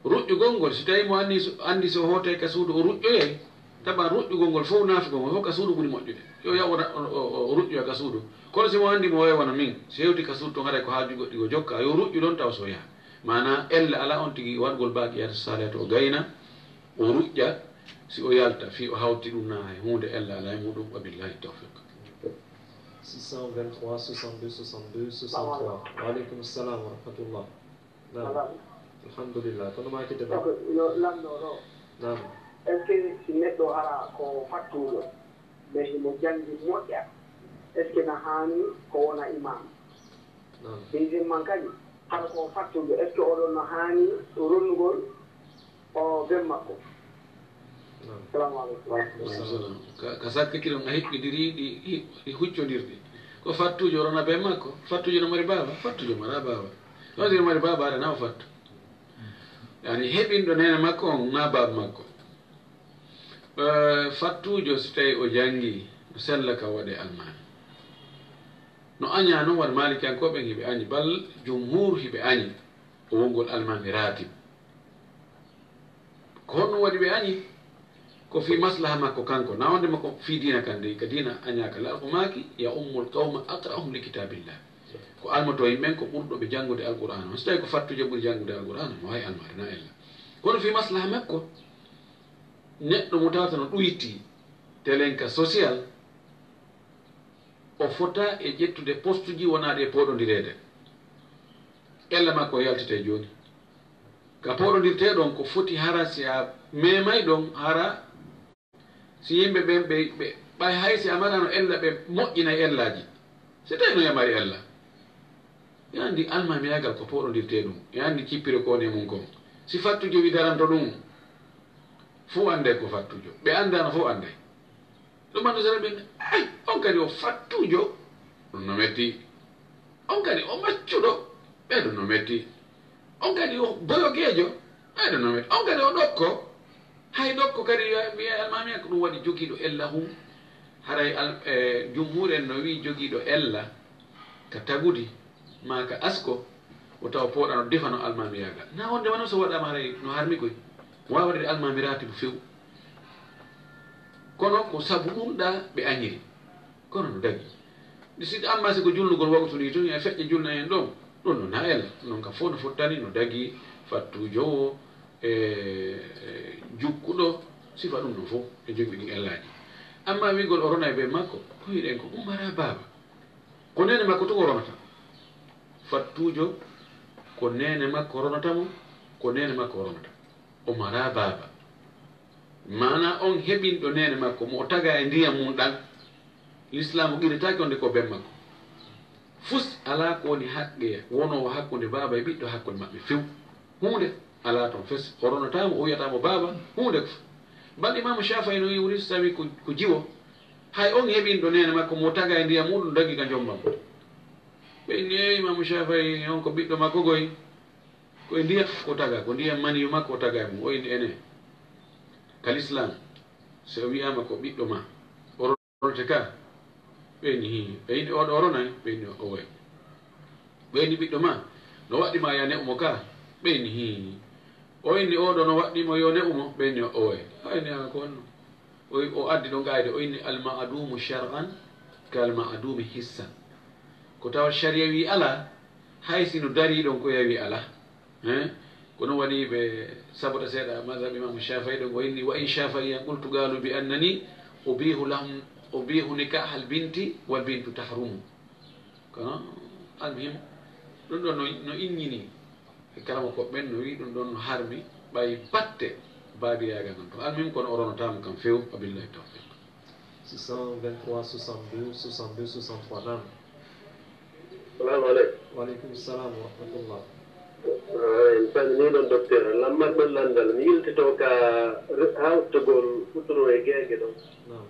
Ruƴƴugol ngol, si tawii mo anndi so, anndi so o hootay ka suudu o ruƴƴoyay, taɓa ruƴƴugol ngol fof naafugol ngol fof ka suudu ɓuri moƴƴude. Yo yaw o, o, o, o ruƴƴoya ka suudu. Kono si mo anndi mo wayi wano min, si hewti ka suudu ton haray ko haaju goɗɗi o jokka, yo ruƴƴu ɗon tawa so yaha. Maanaa ella alaa on tigi waɗugol baaqiyatu saalihati o gayna, o ruƴƴa, si o yalta fii o hawti ɗum naa hay huunde ella alaa e muɗum, wa billaahi tawfiq. Six cent vingt-trois soixante-deux soixante-deux soixante-trois. Wa aleykum salam wa rahmatullah. Naam. Alhamdulillah. Kono maa kite ba. Yo lanndo ɗo. Naam. Est-ce que si neɗɗo hara ko fattuɗo mais himo janngi moƴƴa, est-ce que na haani ko wona imam? Naam. Deuxièmement kadi hara ko fattuɗo est-ce que oɗon no haani ronnugol o ben makko? Salamu aleykum. Ka, ka sakkiti ɗon a hiɓɓidiri ɗi, ɗi huccondirɗi. Ko fattuujo rona ben makko, fattuujo no mari baaba, fattuujo mara baaba. Ɗon si no mari baaba aɗa na o fattu. Yani heɓinɗo neene makko on na baaba makko. Eh, fattuujo, si tawii o janngii, no sella ka waɗee almaami. No añaa noon, waɗa Maalikiyankooɓe ɓen hiɓe añi, bal jumhuur hiɓe añi, o wongol almaami raatib. Ko honno waɗi ɓe añi? Ko fii maslaha makko kanko, na wonde makko fii diina kan dey, ka diina añaaka. Laara ko maaki, "Ya ummul qawma aqra'uhum li kitaabillah." Ko almoto yimɓe ɓen ko ɓurɗo ɓe janngude Alqur'aana. So tawii ko fattuujo ɓuri janngude Alqur'aana, no waawi almaade, na ella. Kono fii maslaha makko, neɗɗo mo tawata no ɗuytii, telen ka social, o fota e ƴettude postuji wonaa ɗe pooɗondireede. Ella makko yaltete jooni. Ka pooɗondirtee ɗon, ko foti hara si a meemay ɗon, hara si yimɓe ɓen ɓe, ɓe, ɓay hay si a marano ella, ɓe moƴƴinay ellaaji. Si tawii no yamari ella, e anndi almaamiyaagal ko pooɗondirtee ɗum, e anndi cippiro ko woni e mum kon. Si fattuujo wi daranto ɗum, fow annday ko fattuujo. Ɓe anndaano fow annday. Ɗum anndu sara ɓen, ay, on kadi o fattuujo, ɗum no metti. On kadi o maccuɗo, ɓe ɗum no metti. On kadi o boyogeejo, ɓe ɗum no metti. On kadi o ɗokko, hay ɗokko kadi wiya, wiya almaami ko ɗum waɗi jogiiɗo ella hum. Haray al-, e, jumhuur en no wi'i jogiiɗo ella ka tagudi, maa ka asko, o tawa pooɗano defano almaamiyaagal. Na wonde wano so waɗaama haray no harmi koy. Waawa waɗude almaami raatibu few. Kono ko sabu ɗum ɗa ɓe añiri. Kono no dagi. Ɗi si, amma si ko julnugol waktu nii tun, e feƴƴe julna en ɗon, ɗum no na ella. Ɗum non kam fof no fottani, no dagi, fattuujo o, e, e, jukkuɗo, sifa ɗum non fof, e jogi ɗin ellaaji. Amma wi'gol o rona e ɓe makko, ko hiɗen ko ummara baaba. Ko neene makko tun o ronata. Fattuujo, ko neene makko ronata mo, ko neene makko o ronata. O maraa baaba. Maanaa on heɓinɗo neene makko, mo o tagaa e ndiyam mum ɗan, Lislaamu qirritaake on de ko ben makko. Fus alaa ko woni haqqee wonoowo hakkunde baaba e ɓiɗɗo hakkunde maɓɓe few. Huunde alaa ton fes. O ronataa mo, o wiyataa mo baaba, huunde ko. Bal Imaamu Shaafa'i no wi'i wuri so tawii ko, ko jiwo, hay on heɓinɗo neene makko mo tagaa e ndiyam muɗum daggi ka jombam. Ɓe inni, "Ee, Imaamu Shaafa'i, on ko ɓiɗɗo makko goy." Ko e ndiyam ko tagaa, ko ndiyam maniyu makko o tagaa e mum. O inni, "Ene, ka Lislaam, so o wi'aama ko ɓiɗɗo ma, o ronete ka?" Ɓe inni, "Hii." Ɓe inni, "Oɗo o ronay?" Ɓe inni, "Owe." Ɓe inni, "Ɓiɗɗo ma, no waɗɗi ma yo a ne'u mo ka?" Ɓe inni, "Hii." O inni, "Oɗo no waɗɗi mo yo ne'u mo?" Ɓe inni, "Owe." Hay ni, a ko honno? O, o addi ɗon qaayida, o inni, "Al-ma'dumu shar'an kal-ma'dumi hissan." Ko tawa shari'a wi alaa, hay si no darii ɗon ko yawi alaa. Hein? Ko ɗum waɗi ɓe sabota seeɗa mazhab Imaamu Shaafa'i ɗon, o inni, "Wa in Shaafa'iyan qultu qaalu bi annani ubihu lahum, ubihu nikahal binti wal bintu tahrumu." Kono, almuhim, ɗum ɗon no, no inñini e kala mo ko ɓen no wi'i ɗum ɗon no harmi, ɓay batte baabiraagal ngal. Kono almuhim, kono o ronotaama kam few, wa billahi tawfiq. Six cent vingt-trois soixante-douze soixante-deux soixante-trois, naam. Salamu aleykum. Wa aleykum salam wa rahmatullah. Eh, en salminii ɗon, docteur. Lammarɗon lanndal, mi yiltitoo ka re-, hawtugol futuro e geeƴe ɗon. Naam.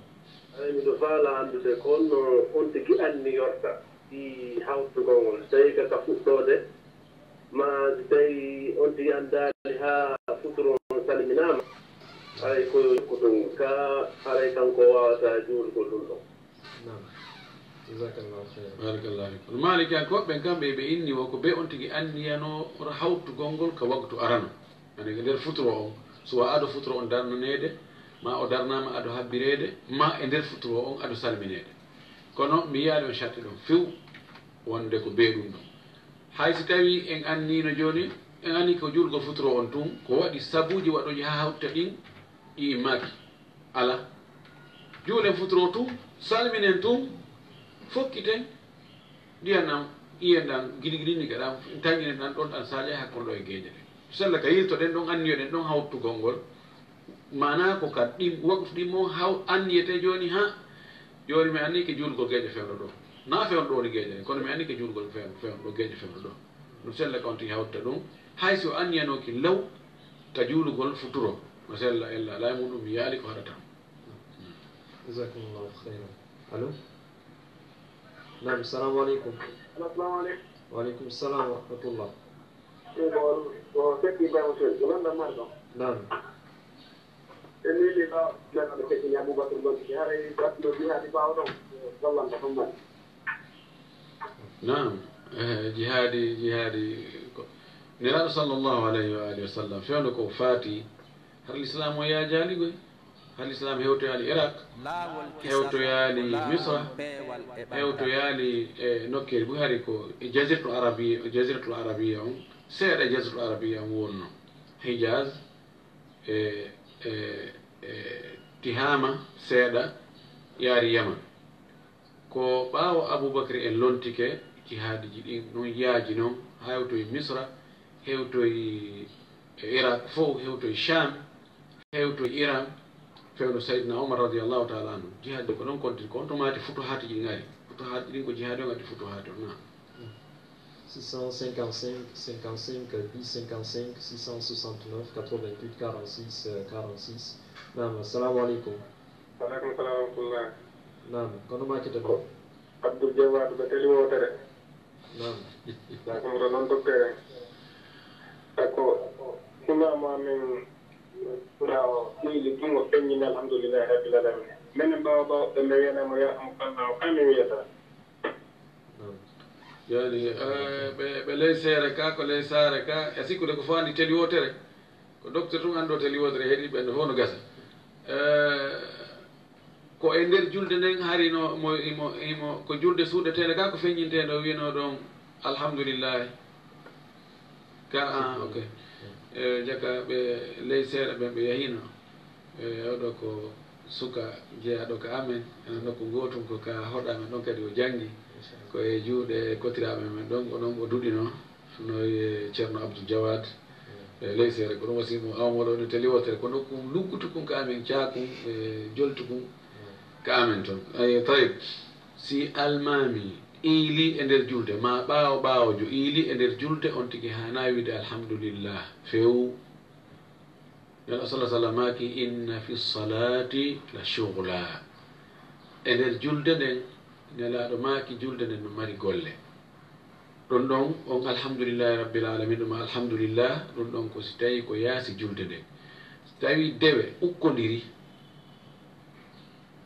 Aray, miɗo faala anndude ko honno on tigi anniyorta fii hawtugol ngol, si tawii ka, ka fuɗɗoode, maa si tawii on tigi anndaali haa futuro on salminaama, haray ko jokku tun, ka haray kanko waawataa juulugol ɗum ɗon. Naam. Jazakallahu khairan. Barakallahu fiik. Kono Maalikiyankooɓe ɓen kam, ɓe, ɓe inni wo ko ɓe on tigi anniyanoo hawtugol ngol ka waktu arano. Ani ko nder futuro on, suwa ado futuro on darnaneede, ma o darnaama ado habbireede, ma e nder futuro on ado salmineede. Kono mi yiyaali on sharti ɗon few, wonde ko bee ɗum ɗon. Hay si tawii en anniino jooni, en annii ko juulgol futuro on tun, ko waɗi sabuuji waɗooji haa hawta ɗin, ɗi immaaki. Alaa. Juulen futuro tun, salminen tun, fokkiten, ndiyan ɗan, iyen ɗan, gidigidinni ka ɗan, taƴinen ɗan ɗon, ɗan saaƴa hakkunde ɗo e geeƴe ɗen. Sella ka yiltoɗen ɗon, anniyoɗen ɗon hawtugol ngol. Maanaa ko ka ɗin, waktu ɗin mo haw-, anniyete jooni, haa jooni mi anniike juulgol geeƴe fewndo ɗo. Na fewndo ɗo woni geeƴe ɗen, kono mi anniike juulgol few-, fewndo ɗo, geeƴe fewndo ɗo. Ɗum sella ka on tigi hawta ɗum, hay si o anniyanooki law ka juulugol futuro, no sella ella alaa e muɗum, mi yiyaali ko haɗata. Jazakumullahu khairan. Allo? Naam, salamu aleykum. Allo, salamu aleykum. Wa aleykum salam wa rahmatullah. Ɗum ko, ko Seck Ibrahima Sow, ko London Marɗo. Naam. E miili ɓaawo, neɗɗo ɓe keddini Abubakar Mansuki, haray waɗno jihaadi ɓaawo ɗon, gollanta ɗum mbaɗi. Naam, eh, jihaadi, jihaadi ko Nelaaɗo sallallahu alayhi wa alihi wa sallam, fewndo ko faati, har Lislaam o yaajaali koy. Har Lislaam hewtoyaali Iraq, hewtoyaali Misra, hewtoyaali e nokkeeli buy hari ko e Jaziratul Arabiya, Jaziratul Arabiya on, seeɗa e Jaziratul Arabiya on wonno. Hijaz, e, e, e Tihama, seeɗa yaari Yaman. Ko ɓaawo Abubakri en lontike, jihaadiji ɗin non yaaji non, hewtoyi Misra, hewtoyi e Iraq fow, hewtoyi Sham, hewtoyi Iran, fewndo Sayyidina Umar radiyallahu ta'ala anhu. Jihaadiji ko ɗon konti, ko on to maati futuhaatiji ɗin ari. Futuhaatiji ɗin ko jihaadi on addi futuhaati on, naam. Six cent cinquante-cinq, cinquante-cinq, dix cinquante-cinq, six cent soixante-neuf, quatre-vingt-huit, quarante-six, euh, quarante-six. Naam, assalamu aleykum. Wa aleykum salam wa rahmatullah. Naam, kono ma kete ɗo? Abdoul Jawad, ɓe teli wootere. Naam. Naam, ko ɗon docteur en. Ako, imaamu amen, ɓura o, ɓeyli ɗum o feññini, alhamdulillahi rabbil alamin. Menen ɓaawo ɓaawo ɓe, mi wiyanamo yarhamukallah, o kami wiyata. Naam. Yani, eh, ɓe, ɓe ley seere ka, ko ley saare ka, e sikkude ko faandi teli wootere. Ko docteur tun anndo teli wootere, heɗi ɓen fof no gasa. Eh, ko e nder julde nden hari no mo, imo, imo, ko julde suuɗeteende ka, ko feññinteende, o wiino ɗon, alhamdulillahi. Ka, ah, ok. Eh, jaka ɓe ley seere ɓen ɓe yahino. E, oɗo ko suka jeyaaɗo ka amen, ena nokku gootun ko ka hoɗo amen ɗon kadi o janngi. Ko e juuɗe kotiraaɓe men ɗon, ko ɗon o duɗino, no e Ceerno Abdul Jawad, e ley seere. Ko ɗum wasi mo awmoɗo no teli wootere, ko nokku luggutu kun ka amen, caakun, e joltu kun ka amen ton. Ay, tayib, si almaami iili e nder julde, ma ɓaawo ɓaawojo iili e nder julde, on tigi haanaa wiide alhamdulillah, few. Nelaaɗo sala sallam maaki, inna fi salati la shughla. E nder julde nden, Nelaaɗo maaki, julde nden no mari golle. Ɗum ɗon, on alhamdulillahi rabbil alamin, ɗum alhamdulillah, ɗum ɗon ko si tawi ko yaasi julde nden. Si tawi dewe ukkodiri,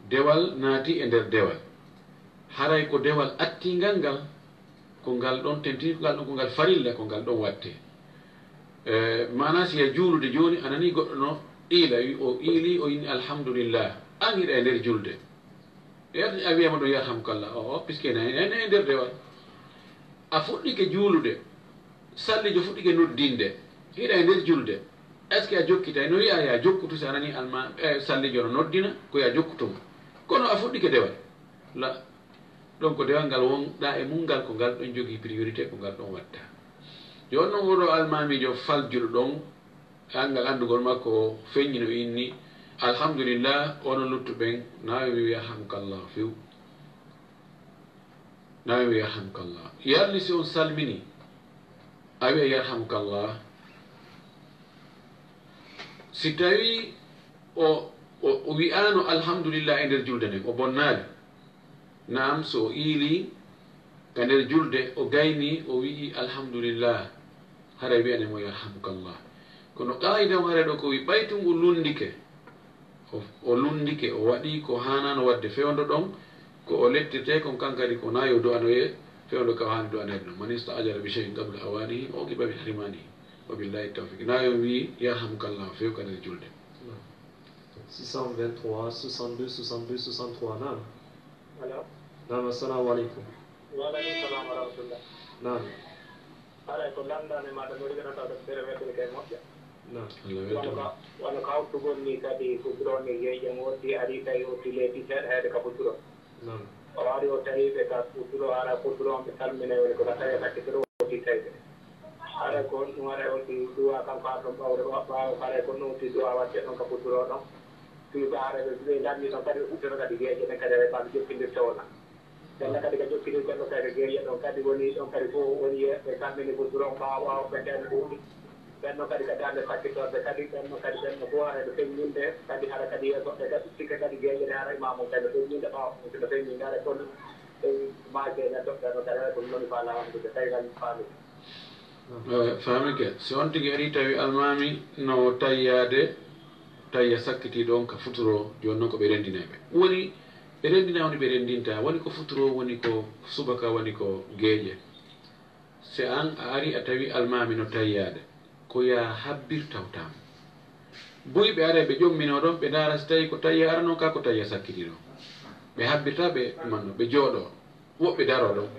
dewal naati e nder dewal. Haray ko dewal attingal ngal, ko ngal ɗon tenti, ko ngal ɗon, ko ngal farilla, ko ngal ɗon watte. Eh, maana si a juulude jooni, a nani goɗɗo no iila, wi-, o iili, o inni alhamdulillah. An hiɗa e nder julde. Yar-, a wiyama ɗum yarhamukallah. O, o, puisque ene, ene e nder dewal. A fuɗɗike juulude, sallijo fuɗɗike noddinde, hiɗa e nder julde. Est-ce que a jokkitay? No wiya ya jokkutu si a nani alma, eh, sallijo no noddina, ko ya jokkutu mo. Kono a fuɗɗike dewal. La, ɗon ko dewal ngal wonɗa e mum ngal, ko ngal ɗon jogii priorité, ko ngal ɗon watta. Jooni noon oɗo almaamiijo faljuɗo ɗon, e anngal anndugol makko o feññi no inni, alhamdulillah, onon luttuɓe ɓen, na ɓe mbiwi yarhamukallah few. Na ɓe mbiwi yarhamukallah. Yarli si on salmini, a wiya yarhamukallah. Si tawi o, o, o wi'aano alhamdulillah e nder julde nden, o bonnaali. Naam, so o iilii ka nder julde, o gaynii, o wi'i alhamdulillah, haray wi'anee mo yarhamukallah. Kono qaayida on haray ɗo ko wi'i, ɓay tun o lunndike, o, o lunndike, o waɗii ko haanaano waɗde fewndo ɗon, ko o lettetee kon, kan kadi ko na yo du'anoye fewndo ka o haani du'aneede non. Man ista'jala bi shay'in qabla awanihi uqiba bi hirmanihi. Wa billahi tawfiq. Na yo wi'i yarhamukallah few ka nder julde. Six cent vingt-trois, soixante-deux, soixante-deux, soixante-trois, naam. Allo? Naam, assalamu aleykum. Wa aleykum salam wa rahmatullah. Naam. Haray ko lanndane ma ɗo, mi waɗi ganata ɗo, tere weddere kay moƴƴa. Naam. Allah weldu. Wano ka, wano ka uttugol ni kadi, ko buron ni yeeƴe mo wotti, ari tawi o tile ti seeɗa heede ka futuro. Naam. O ari o tawi ɓe ka futuro, ara futuro on ɓe salmina, woni ko ka tawi ka futuro o wotti tawi ɓe. Haray ko honɗum haray o si duwa kanko ar ɗon ɓawde ɓa-, ɓaawo, haray ko honɗum si duwa waɗde ɗon ka futuro ɗon? Fii ba haray ɓe, ɓe lanni ɗon kadi ɓe futtata kadi geeƴe ɗen kadi haray ɓe jokkindirta wona. Ɓenna kadi ka jokkindirgol ɗon kadi ka geeƴe ɗon kadi woni ɗon kadi fof woni e ɓe salmini futuro on ɓaawo, ɓaawo ɓe kadi ɗum. Ɓenno kadi ka darnde sakkitorde kadi, ɓenno kadi ɓenno fof haray no feññinde kadi hara kadi yeeso ɓe kadi sikke kadi geeƴe ɗe hara imaamu kadi no feññinde ɓaawo no feññinde haray kono ɗum maake neɗɗo ɓenno kadi haray ko ɗum woni faala wondude tawi kadi faami. Eh, faamike. Si on tigi ari tawi almaami no tayyaade, Tayya sakkitiiɗo on ka futuro, jooni non ko ɓe renndinay ɓe. Woni ɓe renndina, woni ɓe renndinta, woni ko futuro, woni ko subaka, woni ko geeƴe. Si an a ari a tawi almaami no tayyaade, ko yaa habbir tawtaa mo. Buy ɓe aray ɓe ƴomminoo ɗon, ɓe ndaara si tawi ko tayya arano ka, ko tayya sakkitiiɗo. Ɓe habbirta ɓe ɗumanno, ɓe jooɗoo, woɓɓe daroo ɗon,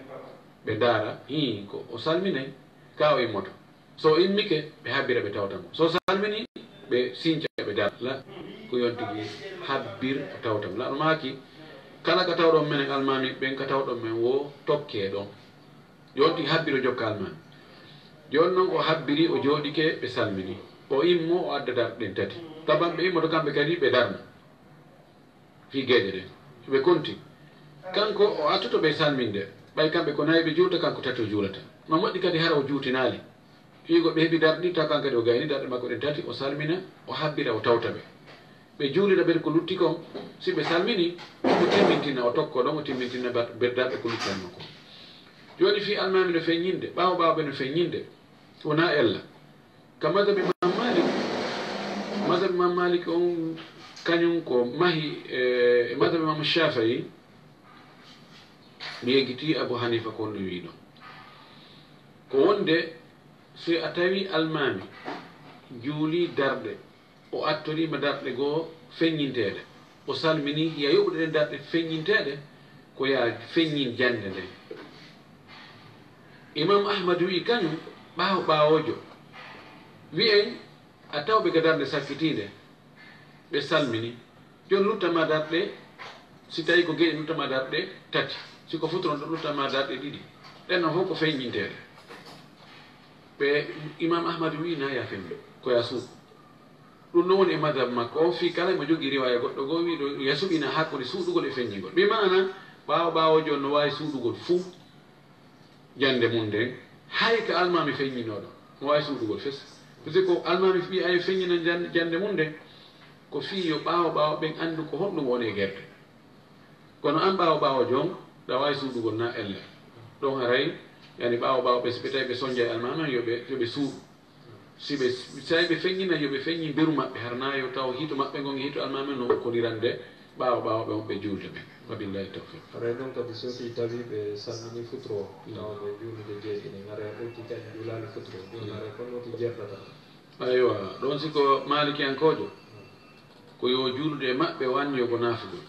ɓe ndaara, hii, ko o salminay, ka o immoto. So o immike, ɓe habbira ɓe tawta mo. So o salmini, ɓe sinca ɓe dara. La, ko yonti gi habbir o tawta mo. La, no maaki, kala ka tawɗon menen almaami, ɓen ka tawɗon men wo tokkee ɗon. Yonti habbir o jokka almaami. Jooni non o habbiri, o jooɗike, ɓe salmini. O immo, o adda darɗe ɗen tati. Taban ɓe immoto kamɓe kadi, ɓe darna. Fii geeƴe ɗen. Ɓe konti. Kanko o attoto ɓe salminde. Ɓay kamɓe ko nayi ɓe juulta, kanko tati o juulata. Ma moƴƴi kadi hara o juutinaali. Fii ko ɓe heɓi darɗe ɗiɗi, taw kan kadi o gayni darɗe makko ɗen tati, o salmina, o habbira, o tawta ɓe. Ɓe juulira ɓe ko lutti kon, si ɓe salmini, o timmintina, o tokko ɗon, o timmintina bat-, ɓe darɗe ko luttani makko. Jooni fii almaami no feññinde, ɓaawo ɓaawo ɓe no feññinde, wonaa ella. Ka mazhabi Imam Malik, mazhabi Imam Malik on, kañum ko mahi e, e mazhabi Imam Shafi'i, mi yejjiti Abu Hanifa ko honno wi'i ɗon. Ko wonde, si a tawi almaami juuli darɗe, o attoriima darɗe goo feññinteeɗe, o salmini, hiya yoɓude ɗen darɗe feññinteeɗe, ko yaa feññin jannde nden. Imam Ahmad wi'i kañum, ɓaawo ɓaawoojo, wi'en a tawɓe ka darnde sakkitiinde, ɓe salmini, jooni lutta ma darɗe, si tawi ko geeƴe, lutta ma darɗe tati, si ko futuro, lutta ma darɗe ɗiɗi, ɗen non fof ko feññinteeɗe. Ɓe Imam Ahmad wi'i, na yaa feññin, ko yaa suuɗ. Ɗum ɗon woni e madhab makko o, fii kala mo jogii riwaaya goɗɗo goo, wi'i ɗo ya suɓina hakkunde suuɗugol e feññingol. Bi maana, ɓaawo ɓaawo jooni no waawi suuɗugol fuu jannde mum nden, hay ka almaami feññinooɗo, no waawi suuɗugol fes. Parce que ko almaami wi'i ay feññina jan-, jannde mum nden, ko fii yo ɓaawo ɓaawo ɓen anndu ko honɗum woni e gerde. Kono an ɓaawo ɓaawo joom, ɗa waawi suuɗugol na elle. Ɗon haray, yani ɓaawo ɓaawo ɓe, si ɓe tawi ɓe sonja e almaami on, yo ɓe, yo ɓe suuɗu. Si ɓe, si tawi ɓe feññina, yo ɓe feññin beru maɓɓe, har na yo taw hito maɓɓe ngon e hito almaami on no okkondirande ɓaawo ɓaawo ɓe on ɓe juulde ɓe. Wa billahi tawfiq. Haray ɗon kadi so si tawi ɓe salmini futuro, tawa ɓe juulude geeƴe ɗen, haray ɓe ɓurti kadi juulaali futuro. Ɗum haray kono ki jertata. Aywa, ɗon si ko maalikiyankoojo, ko yo juulude e maɓɓe, o anniyo ko naafugol.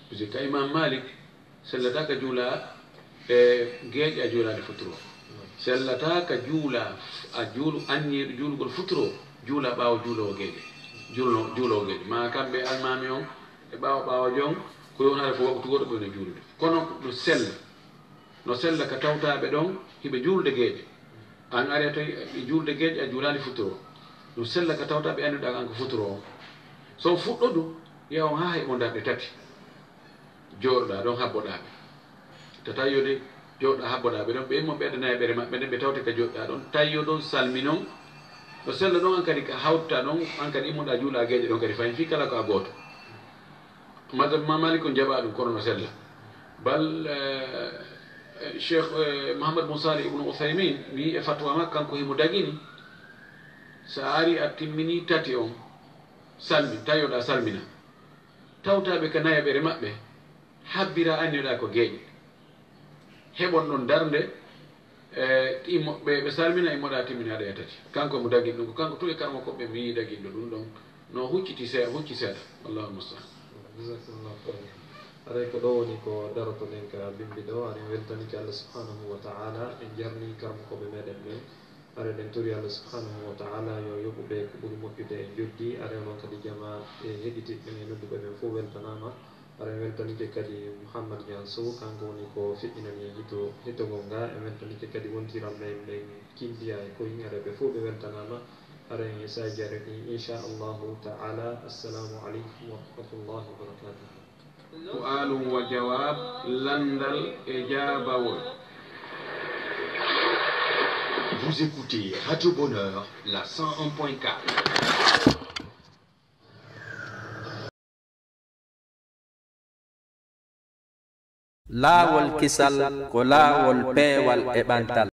Parce que ka Imam Malik, sellata ka juula e geeƴe a juulaali futuro. Sellata ka juula, a juulu anniyeeɗo juulugol futuro, juula ɓaawo juuloowo geeƴe. Juulno-, juuloowo geeƴe. Ma kamɓe almaami on, e ɓaawo ɓaawo joom, ko yo on hara ko waktu goɗɗo ɓe no juulude. Kono no sella. No sella ka tawtaaɓe ɗon, hiɓe juulde geeƴe. An ari a tawi ɓe juulde geeƴe, a juulaali futuro. No sella ka tawtaaɓe annduɗaa an ko futuro on. So on fuɗɗo du, yaa on haa heɓo darɗe tati. Jooɗoɗaa ɗon, habboɗaa ɓe. Tata yo de, jooɗoɗaa habboɗaa ɓe ɗon, ɓe immo ɓe ɓeydana yeɓere maɓɓe nden, ɓe tawte ka jooɗoɗaa ɗon. Tawi yo ɗon salminon. No sella ɗon, an kadi ka hawta ɗon, an kadi immoɗaa juulaa geeƴe ɗon kadi fahin, fii kala ko a gooto. Madhab Imam Malik on jaɓaa ɗum, kono no sella. Bal, eh, Cheikh, eh, Mohammad bin Salih ibn Uthaymin wi'i e fatwa makko, kanko himo dagini, so a ari a timmini tati on, salmi, tawi yo ɗa salmina. Tawtaaɓe ka nayaɓere maɓɓe, habbira anniyoɗaa ko geeƴe. Heɓon ɗon darnde, e, immo-, ɓe, ɓe salmina, immoɗaa timminaaɗe e tati. Kanko mo dagin ɗum, ko kanko tun e karamokooɓe mi yi'i daginɗo ɗum ɗon. No hucciti see-, hucci seeɗa. Wallahu musta'an. Jazakumullahu khairan. Haray ko ɗo woni ko darotoɗen ka bimbi ɗo. Haray en weltanike Allah subhanahu wa ta'ala, en jarni karamokooɓe meɗen ɓen. Haray en tori Allah subhanahu wa ta'ala yo yoɓu ɓe ko ɓuri moƴƴude e njoddi. Haray onon kadi jama e heɗitiɓɓe e nodduɓe ɓen fof weltanaama. Haray en weltanike kadi Mouhammad Niang Sow, kanko woni ko feƴƴinani en hito, hitogol nga. En weltanike kadi wondiranɓe en ɓen Kindiya e Koyin, haray ɓe fof ɓe weltanaama. Haray en esa e jare ɗin, inchallahu ta'ala. Assalamu aleykum wa rahmatullahi wa barakatuh. Su'aalun wa jawaab, lanndal e jaabawol. Vous écoutez Radio Bonheur, la cent un point quatre. Laawol kisal ko laawol peewal e ɓantal.